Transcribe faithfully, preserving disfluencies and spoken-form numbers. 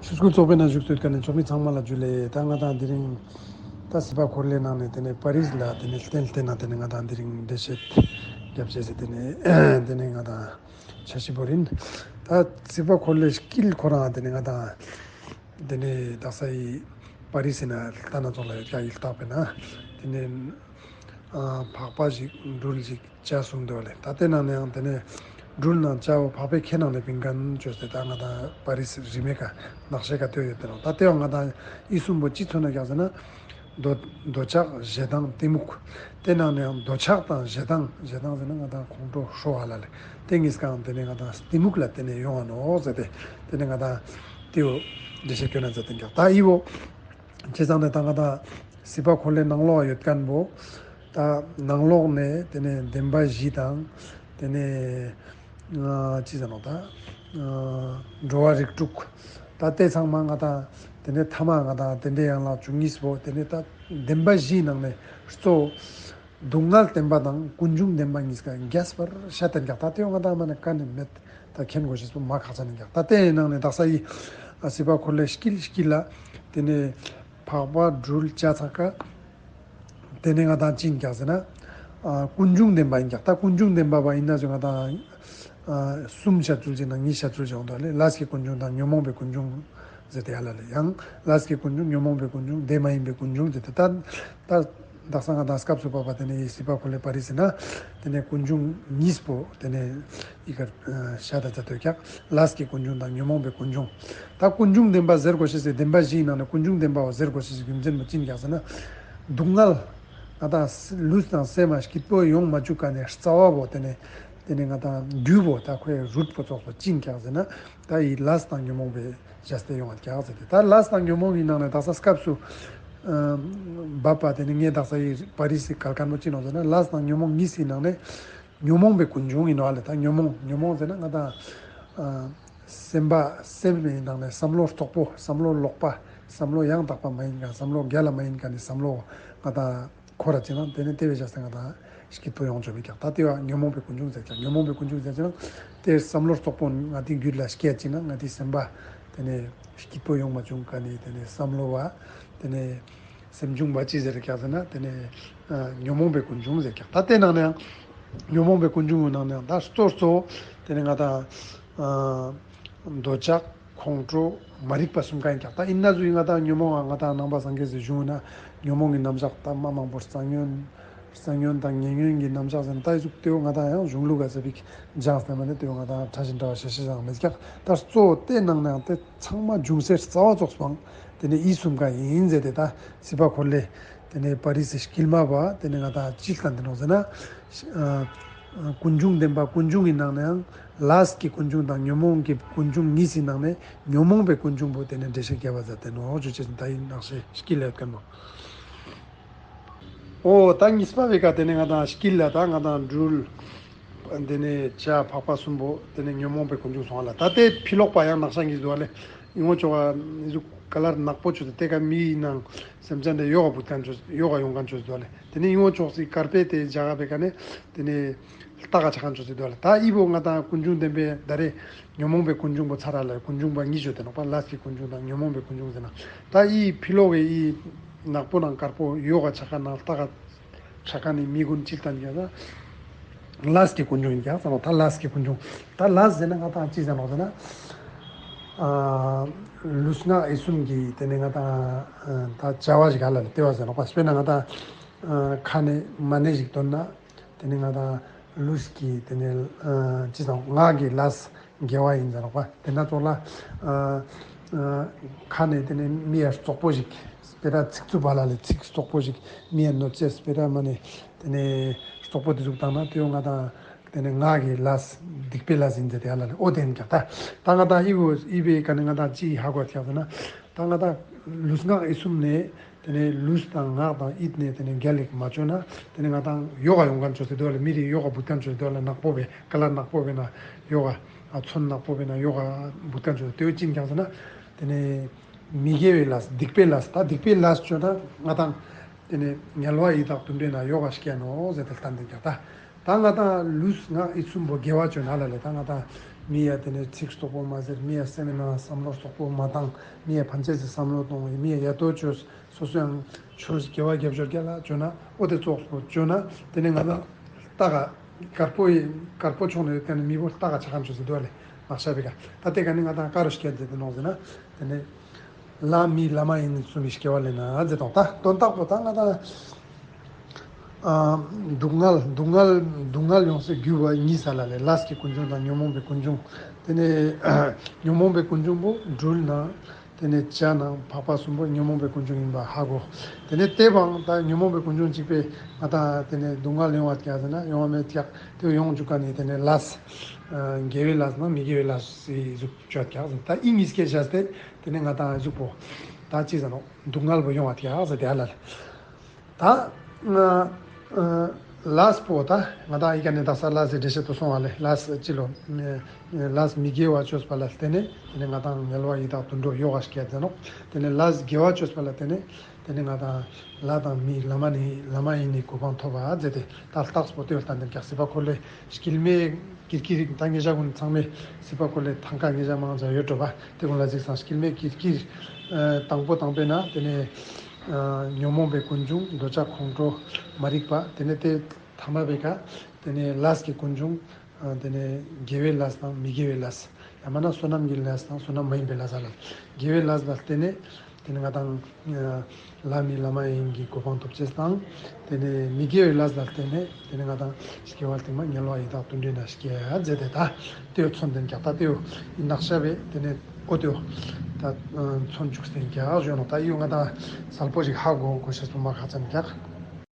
ཆོས་སྐུལ་ཚོགས་པའི་ནང་བཞུགས་སུ་ཡོད་མཁན་ནི་ཚོགས་མི་ཚང་མ་ལ་འཇུ་ལེ། ད་ང་དང་དེ་རིང་ད་སི་པ་འཁོར་ལོའི་ནང་ནས་དེ་ནས་པ་རིས་ལ་དེ་ནས་གཏན་གཏན་ན་དེ་ནས་ང་དང་དེ་རིང་འགྲེལ་བཤད་རྒྱབ་བྱས་ཟེར། དེ་ནས་དེ་ནས་ང་དང་འཆར་གཞི་བོ་རིན། ད་སི་པ་འཁོར་ལོའི་དཀྱིལ་ཁོ་རང་དེ་ནས་ང་དང་དེ་ནས་དག་ས་ཡི་པ་རིས་ཟེར་ན་ལྟ་ན་ཚོགས་ལ་ཡོད་ཀྱང་ཡིད་བརྟག་པས་ན་དེ་ནས་ཨ་འཕགས་པ་ཞིག་སྦྲུལ་ཞིག་བྱ་གསུམ་འདུག་ལེ། ད་ལྟའི་ནང་ནས་ཡང་དེ་ནས་སྦྲུལ་ནང་བྱ་བོ་འཕགས་པའི་ཁའི་ནང་ནས་བིང་གན་བཅོས་ཏེ་ད་ང་དང་པ་རིས་རིས་མེད་ཀ་ནག་ཤས་ཀ་ལྟོས་ཡོད་དེ་རང་། ད་ལྟའི་བ་ང་དང་ཨི་གསུམ་པོ་ཅི་མཚོན་ན་ཀྱང་ཟེར་ན། འདོད་འདོད་ཆགས་ཞེ་སྡང་གཏི་མུག། དེ་ནང་ནས་ཡང་འདོད་ཆགས་དང་ཞེ་སྡང་ཞེ་སྡང་ཟེར་ན་ང་དང་ཁོང་ཁྲོ་ཧྲོ་བ་ལ་ལེ། དེ་གཉིས་ཀའང་དེ་ནས་ང་དང་གཏི་མུག་ལ་བརྟེན་ནས་ཡོང་བ་ནོ་ཟེར་ཏེ། དེ་ནས་ང་དང་དེའོ་འགྲེལ་བཤད་སྐྱོན་ན་ཟེར་ཏེ་འགག་ད་ཨི་བོ། བྱས་ཙང་ནས་ད་ང་དང་སི་པ་འཁོར་ལོའི་ནང་ལོགས་ཡོད་མཁན་པོ། ད་ནང་ལོགས་ནས་དེ་ནས་བདེན་པ་བཞི་དང་། དེ་ནས་ཅི་ཟེར་ནོ་ད། འགྲོ་བ་རིགས་དྲུག། ད་དེ་ཚང་མ་ང་དང་དེ་ནས་ཐ་མ་ང་དང་དེ་འདྲའི་ཡན་ལག་བཅུ་གཉིས་པོ་དེ་ནས་ད་བདེན་པ་བཞིའི་ནང་ནས་གཙོ་བོ། སྡུག་བསྔལ་བདེན་པ་དང་ཀུན་འབྱུང་བདེན་པ་གཉིས་ཀ་རྒྱས་པར་བཤད་དེ་འགག་ད་དེ་ང་དང་མ་ནས་ག་ནས་མེད། ད་མཁྱེན་དགོས་ཤེས་པོ་མ་ཁག་ཅན་ནས་འགག་ད་དེའི་ནང་ནས་དག་ས་ཡི་སི་པ་འཁོར་ལོའི་དཀྱིལ་དཀྱིལ་ལ་དེ་ནས་འཕགས་པ་སྦྲུལ་བྱ་ཚང་ཀ། དེ་ནས་ང་དང་ཅི་ཡིན་ཀྱག་ཟེར་ན། ཨ་ཀུན་འབྱུང་བདེན་པ་ཡིན་ཀྱག་ད་ཀུན་འབྱུང་བདེན་པ་བ་ཡིན་ན་ཟེར་ང་དང་ཨ་གསུམ་བཤད་ཚུལ་ཅིག་ན་གཉིས་བཤད་ཚུལ་ཅིག་འོང་དོ་ལེ། ལས་ཀྱི་ཀུན་འབྱུང་དང་ཉོན་མོངས་པའི་ཀུན་འབྱུང་ཟེར་ཏེ་ཡ་ལ་ལེ། ཡང་ལས་ཀྱི་ཀུན་འབྱུང་ཉོན་མོངས་པའི་ཀུན་འབྱུང་དེ་མ་ཡིན་པའི་ཀུན་འབྱུང་ཟེར་ཏེ་ད་ད་དག་ས་ང་དང་སྐབས་སུ་བབ་པ་དེ་ནས་ཡི་སི་པ་འཁོར་ལོའི་པ་རིས་ཟེར་ན་དེ་ནས་ཀུན་འབྱུང་གཉིས་པོ་དེ་ནས་ཡི་གར་བཤད་ད་ད་དོ་ཀྱག་ལས་ཀྱི་ཀུན་འབྱུང་དང་ཉོན་མོངས་པའི་ཀུན་འབྱུང་། ད་ཀུན་འབྱུང་བདེན་པ་ཟེར་དགོས་ཤེས་ཟེར་བདེན་པ་བཞིའི་ནང་ནས་ཀུན་འབྱུང་བདེན་པ་བ་ཟེར་དགོས་ཤེས་ཟེར་རྒྱུ་མཚན་པོ་ཅི་ཡིན་ཀྱག་ཟེར་ན། སྡུག་བསྔལ། ང་དང་ལུས་དང་སེམས་མ་སྐྱིད་པོ་ཡོང་མ་བཅུག་ག་ནས་རྩ་བ་བོ་དེ་ནས་དེ་ནས་ང་དང་རྒྱུ་བོ་ད་ཁོའི་རུད་པོ་ཙོགས་པོ་ཅི་ཡིན་ཀྱག་ཟེར་ན། ད་ཡི་ལས་དང་ཉོན་མོངས་པའི་བྱས་ཏེ་ཡོང་བ་ཀྱག་ཟེར་ཏེ། ད་ལས་དང་ཉོན་མོངས་ཀྱི་ནང་ནས་དག་ས་སྐབས་སུ་ཨ་བབ་པ་དེ་ནི་ངས་དག་ས་ཡི་པ་རིས་སི་གལ་མཁན་པོ་ཅི་ནོ་ཟེར་ན་ལས་དང་ཉོན་མོངས་གཉིས་སི་ནང་ནས་ཉོན་མོངས་པའི་ཀུན་འབྱུང་ཡིན་ནོ་ཨ་ལེ། ད་ཉོན་མོངས་ཉོན་མོངས་ཟེར་ན་ང་དང་ཨ་སེམས་པ་སེམས་ཀྱི་ནང་ནས་བསམ་བློ་རྟོག་པོ་བསམ་བློ་ལོག་པ་བསམ་བློ་ཡང་དག་པ་མ་ཡིན་མཁན་བསམ་བློ་རྒྱལ་ལ་མ་ཡིན་མཁན་ནི་བསམ་བློ་ང་དང་། ཁོ་ར་ཅི་ན་དེ་ནས་དེ་བས་བྱ་སེ་ང་དང་སྐྱིད་པོ་ཡོང་ཆོག་མི་ཀྱག་ད་དེ་བ་ཉོན་མོངས་པའི་ཀུན་འབྱུང་ཟེར་ཀྱག་ཉོན་མོངས་པའི་ཀུན་འབྱུང་ཟེར་ཅི་ན་དེ་བསམ་བློ་རྟོག་པོ་ང་དེ་རྒྱུད་ལ་སྐྱེ་ཅི་ན་ང་དེ་སེམས་པ་དེ་ནས་སྐྱིད་པོ་ཡོང་མ་བྱུང་ག་ནས་དེ་ནས་བསམ་བློ་བ་དེ་ནས་སེམས་བྱུང་བ་ཅི་ཟེར་ཀྱག་ཟེར་ན་དེ་ནས་ཨ་ཉོན་མོངས་པའི་ཀུན་འབྱུང་ཟེར་ཀྱག་ད་དེ་ནང་ནས་ཡང་ཉོན་མོངས་པའི་ཀུན་འབྱུང་གི་ནང་ནས་ཡང་ད་གཙོ་གཙོ་བོ་དེ་ནས་ང་དང་ཨ། འདོད་ཆགས་ཁོང་ཁྲོ་མ་རིག་པ་གསུམ་ཀ་ཡིན་ཀྱང་ད་ཡིན་ན་ཟུ་ཡིན་ང་དང་ཉོན་མོངས་ང་དང་ནང་པ་སངས་རྒྱས་སུ་བྱུང་ན་ཉོན་མོངས་ཀྱི་རྣམ་གཞག་ད་མ་མང་པོ་རྩ་ཉོན་རྩ་ཉོན་དང་ཉེ་ཉོན་གྱི་རྣམ་གཞག་ཟེར་ན་ད་ཡི་ཟུག་དེའོ་ང་དང་ཡང་གཞུང་ལུགས་ག་ཟེར་བིག་སྦྱངས་ཟེར་མ་ནི་དེའོ་ང་དང་ཕྲ་ཞིང་འདྲ་བ་ཞེ་ཞེ་ཟང་མེད་ཀྱང་ད་གཙོ་བོ་དེ་ནང་ན་ཡང་དེ་ཚང་མ་འབྱུང་སའི་རྩ་བ་ཙོགས་སྤང་དེ་ནས་ཡིད་གསུམ་ཀ་ཡིན་ཟེར་ཏེ་ད་སྲིད་པ་འཁོར་ལས། དེ་ནས་པ་རི་སི་དཀྱིལ་མ་བ་དེ་ནས་ང་དང་ཅི་ལྟ་འདི་ནོ་ཟེར་ན། ཨ་ཀུན་འབྱུང་བདེན་པ་ཀུན་འབྱུང་གི་ནང་ནའང་ལས་ཀྱི་ཀུན་འབྱུང་དང་ཉོན་མོངས་ཀྱི་ཀུན་འབྱུང་གཉིས་སི་ནང་ནས་ཉོན་མོངས་པའི་ཀུན་འབྱུང་པོ་དེ་ནས་འགྲེལ་བཤད་བརྒྱབ་པ་ཟེར་དེ་ནོ་ཇུ་ཅེས་ད་ཡིན་ནག་ཤེས་དཀྱིལ་ལས་ཀན་མོ། ཨོ་ད་གཉིས་པ་བའི་ཀ་དེ་ནས་ང་དང་དཀྱིལ་ལ་ད་ང་དང་སྦྲུལ། དེ་ནས་བྱ་འཕགས་པ་གསུམ་པོ་དེ་ནས་ཉོན་མོངས་པའི་ཀུན་འབྱུང་སོང་བ་ལ་ད་ལྟའི་ཕི་ལོག་པ་ཡང་ནག་ཤ་གིས་འདུག་བ་ལེ། ཡིན་ངོ་ཅོག་ག་ཟུག་ག་ལར་ནག་པོ་ཆུ་དེ་དེ་ག་མི་ཡི་ནང་སེམས་ཅན་དེ་ཡོ་ག་བུད་མཁན་ཆུ་ཡོ་ག་ཡོང་མཁན་ཆུ་འདུག་བ་ལེ། དེ་ནས་ཡིན་ངོ་ཅོག་སི་དཀར་པོའི་དེ་རྒྱ་ག་པའི་ཀ་ནས་དེ་ནས་ལྟ་ག་ཆ་མཁན་ཆུ་འདུག་བ་ལེ། ད་ཨི་བོ་ང་དང་ཀུན་འབྱུང་བདེན་པའི་ད་རེ་ཉོན་མོངས་པའི་ཀུན་འབྱུང་པོ་ཚ་ར་ལ་ཀུན་འབྱུང་པ་གཉིས་ཆུ་དེ་ནོག་པ་ལས་ཀྱི་ཀུན་འབྱུང་དང་ཉོན་མོངས་པའི་ཀུན་འབྱུང་ཟེར་ན་ད་ཨི་ཕི་ལོག་གི་ཨི་ནག་པོ་ནང་དཀར་པོ་ཡོ་ག་ཆ་ག་ནང་ལྟ་ག་ཆ་ག་ནི་མི་ཀུན་ཅི་ལྟ་ནི་ཡ་ད། ལས་ཀྱི་ཀུན་འབྱུང་ཡིན་ཀྱང་ཙམ་ད་ལས་ཀྱི་ཀུན་འབྱུང་། ད་ལས་ཟེར་ན་ང་དང་ཅི་ཟེར་ནོག་ཟེར་ན། ཨ་ལུས་ངག་ཡིད་གསུམ་གྱི་དེ་ནས་ང་དང་ད་བྱ་བ་ཞིག་ག་ལ་ལྟེ་བ་ཟེར་ནོག་པ་དཔེར་ན་ང་དང་ཁ་ནས་མ་ཎི་ཞིག་འདོན་ན་དེ་ནས་ང་དང་ལུས་ཀྱི་དེ་ནས་ཅི་ཟེར་ངག་གི་ལས། དགེ་བ་ཡིན་ཟེར་རོགས་པ། དེ་ན་ཙོགས་ལ་ཨ་ཨ་ཁ་ནས་དེ་ནས་མི་ཡ་རྩོག་པོ་ཞིག་དཔེ་ར་ཚིག་རྩུབ་པ་ལ་ལས་ཚིག་རྩོག་པོ་ཞིག་མི་ཡ་གནོད་བྱེད་དཔེ་ར་མ་ནས་དེ་ནས་རྩོག་པོ་དེ་ཟུག་བཏང་ན་དེ་ཡོང་ང་དང་དེ་ནས་ངག་གི་ལས་སྡིག་པའི་ལས་ཡིན་ཟེར་དེ་ཡ་ལ་ལས་ཨོ་དེ་ཡིན་ཀྱང་ད་ད་ང་དང་ཨི་བོ་ཨི་བའི་ཀ་ནས་ང་དང་ཅི་ཧ་གོ་ཐག་ཟེར་ན་ད་ང་དང་ལུས་ངག་ཡིད་གསུམ་ནས། དེ་ནས་ལུས་དང་ངག་དང་ཡིད་ནས་དེ་ནས་རྒྱལ་ལེགས་མ་བཅོས་ན་དེ་ནས་ང་དང་ཡོ་ག་ཡོང་མཁན་ཆོས་སེ་དོ་ལ་མི་རིགས་ཡོ་ག་བུད་མཁན་ཆོས་སེ་དོ་ལ་ནག་པོ་བས་ཀ་ལ་ནག་པོ་བས་ན་ཡོ་ག་ཚོན་ནག་པོ་བས་ན་ཡོ་ག་བུད་མཁན་ཆོས་སེ་དོ་ཅིན་ཀྱང་ཟེར་ན་དེ་ནས་མི་དགེ་བའི་ལས་སྡིག་པའི་ལས་ད་སྡིག་པའི་ལས་བཅོས་ན་ང་དང་དེ་ནས་དམྱལ་བ་ཡི་དྭགས་དུད་འགྲོའི་ནང་ཡོ་ག་སྐྱེ་ནོ་ཟེར་ཏེ་ལྟ་འདི་ཀྱང་ད། ད་ང་དང་ལུས་ངག་ཡིད་གསུམ་པོ་དགེ་བ་བཅོས་ན་ལ་ལས་ད་ང་དང་ མི་ཡ་དེ་ནས་ཚིག་རྡོག་པོ་མ་ཟེར། མི་ཡ་སེམས་ནང་བསམ་བློ་རྡོག་པོ་མ་བཏང་། མི་ཡ་ཕན་ཆད་ཀྱི་བསམ་བློ་གཏོང་། མི་ཡ་ཡ་ཏོ་བཅོས། སོ་སོ་ཡང་ཆོས་དགེ་བ་རྒྱབ་སྐྱོར་རྒྱག་ལ་བཅོས་ན། ཨོ་དེ་ཙོགས་པོ་བཅོས་ན། དེ་ནས་ང་ད་ལྟ་ག་དཀར་པོ་ཡི་དཀར་པོ་ཕྱོགས་ནས་དེ་ནས་མི་བོ་ལྟ་ག་ཆ་ག་བཅོས་ཟེར་འདུག་ལེ། མ་ཤ་བི་ག་ད་དེ་ག་ནི་ང་ད་ཀ་རུ་སྐད་ཟེར་དེ་ནོག་ཟེར་ན། དེ་ནས་ལ་མི་ལ་མ་ཡིན་གསུམ་པའི་སྐྱེ་བ་ལེན་ན་ཟེར་དང་། ད་དོན་དག་པོ་ད་ང་ད། ཨ། སྡུག་བསྔལ། སྡུག་བསྔལ། སྡུག་བསྔལ་ཡོང་སའི་རྒྱུ་བ་གཉིས་ས་ལ་ལས། ལས་ཀྱི་ཀུན་འབྱུང་དང་ཉོན་མོངས་པའི་ཀུན་འབྱུང་། དེ་ནས་ཉོན་མོངས་པའི་ཀུན་འབྱུང་པོ་སྦྲུལ་ནང་། དེ་ནས་བྱ་ནང་འཕགས་པ་གསུམ་པོ་ཉོན་མོངས་པའི་ཀུན་འབྱུང་ཡིན་པ་ཧ་གོ། དེ་ནས་དེ་བའང་ད་ཉོན་མོངས་པའི་ཀུན་འབྱུང་གཅིག་པས་ང་དང་དེ་ནས་སྡུག་བསྔལ་ཡོང་བ་ཀྱག་ཟེར་ན་ཡོང་བ་མེད་ཀྱག། དེ་ཡོང་འཇུག་ག་ནས་དེ་ནས་ལས། ཨ། དགེ་བའི་ལས་ནང་མི་དགེ་བའི་ལས་སི་གཟུགས་བཅོས་ཀྱག་ཟེར། ད་ཨི་གཉིས་ཀའི་བྱས་ཏེ་དེ་ནས་ང་དང་གཟུགས་པོ་ད་ཅི་ཟེར་ནོག། སྡུག་བསྔལ་པོ་ཡོང་བ་ཀྱག་ཟེར་དེ་ཧ་ལ་ལས། ད། ཨ། ལས་པོ་ད་ང་དང་ཨི་ཀ་ནས་དག་ས་ལས་སི་འགྲེལ་བཤད་དུ་སོང་བ་ལས། ལས་སི་ཅི་ལོ། ལས་མི་དགེ་བ་བཅོས་པ་ལ་བརྟེན་ནས་དེ་ནས་ང་དང་ངལ་བ་ཡི་དྭགས་དུད་འགྲོ་ཡོག་ག་སྐྱེ་ཟེར་ནོག། དེ་ནས་ལས་དགེ་བ་བཅོས་པ་ལ་བརྟེན་ནས་དེ་ནས་ང་དང་ལྷ་དང་མི་ལ་མ་ནི་ལ་མ་ཡིན་ནི་གོ་འཕང་ཐོབ་པ་ཟེར་ཏེ། ད་རྟགས་པོ་དེ་ལྟ་འདིར་ཀྱག། སྲིད་པ་འཁོར་ལོའི་སྐྱེ་མེད་ཀྱི་ཀྱི་རིགས་ད་ངེད་ཅག་ཀུན་ཚང་མས་སྲིད་པ་འཁོར་ལོའི་ཐང་ཀ་ངེད་ཅག་མང་ཙམ་ཡོད་འགྲོ་བ། དེ་ཀུན་ལ་གཟིགས་སང་སྐྱེ་མེད་ཀྱི་ཀྱི་རིགས། ཨ། དང་པོ་དང་པོའི་ནང་དེ་ནས། ཨ། ཉོན་མོངས་པའི་ཀུན་འབྱུང་འདོད་ཆགས་ཁོང་ཁྲོ་མ་རིག་པ། དེ་ནས་དེ་ཐ་མ་པའི་ཀ་དེ་ནས་ལས་ཀྱི་ཀུན་འབྱུང་། ཨ། དེ་ནས་དགེ་བའི་ལས་དང་མི་དགེ་བའི་ལས། ཡང་མིན་ན་བསོད་ནམས་ཀྱི་ལས་དང་བསོད་ནམས་མ་ཡིན་པའི་ལས་ལ། དགེ་བའི་ལས་ལ་བརྟེན་ནས་དེ་ནས་ང་དང་། ཨ། ལྷ་མི་ལ་མ་ཡིན་གྱི་གོ་འཕང་ཐོབ་ཅེས་དང་། དེ་ནས་མི་དགེ་བའི་ལས་ལ་བརྟེན་ནས་དེ་ནས་ང་དང་སྐྱེ་བ་སྟིང་མ་དམྱལ་བ་ཡི་དྭགས་དུད་འགྲོའི་ནང་སྐྱེ་ཡ་མཛད་དེ། ད་དེའོ་མཚོན་དེ་ཀྱག། ད་དེའོ་ཡིན་ནག་ཤ་བས་དེ་ནས་ཨོ་དེའོ་ད་མཚོན་བཅུག་སྟེ་ཀྱག་ཞོན་ནོ། ད་ཡོ་ང་དང་གསལ་པོ་ཞིག་ཧ་གོ་གོ་ཤེས་པོ་མ་ཁག་ཅན་ཀྱག།